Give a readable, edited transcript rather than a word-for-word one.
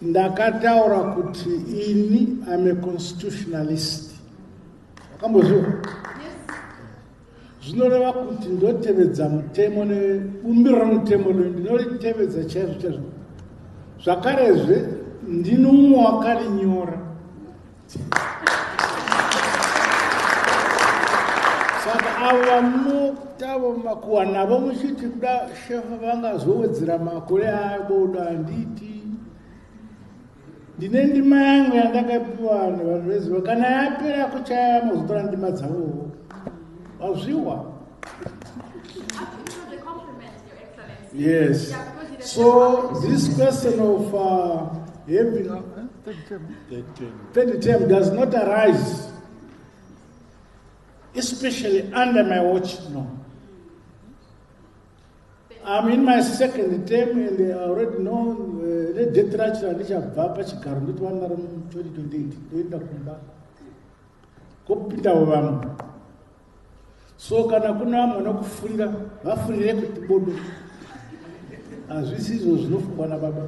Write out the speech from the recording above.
Ndakataura kuti ini am a constitutionalist. Wakambozviwa? Zvinoreva kuti ndotevedza mutemo nebumbiro remutemo rino, ndinoritevedza chaizvo chaizvo. Zvakarezve ndini umwe wakarinyora. Saka avo vamunotavo makuwa navo muchiti kuda shefa vangazowedzera makore ayo, handiti ndine ndima yangu yandakapiwa nevanhu veziva. Kana yapera kuchaya, mozotora ndima dzavowo. Wazviwa? Actually, it was a compliment, Your Excellency. Yes. Yeah, because it So this question of having a third term does not arise, especially under my watch. No. I'm in my second term and I already know nedate racho randichabva pachigaro. Ndoti vanaro mu2028 ndoenda kumba, kopindawo vamwe. So kana kuna vamwe vanokufurira, vafurire kuti bodo, hazvisi izvo zvinofungwa nababa.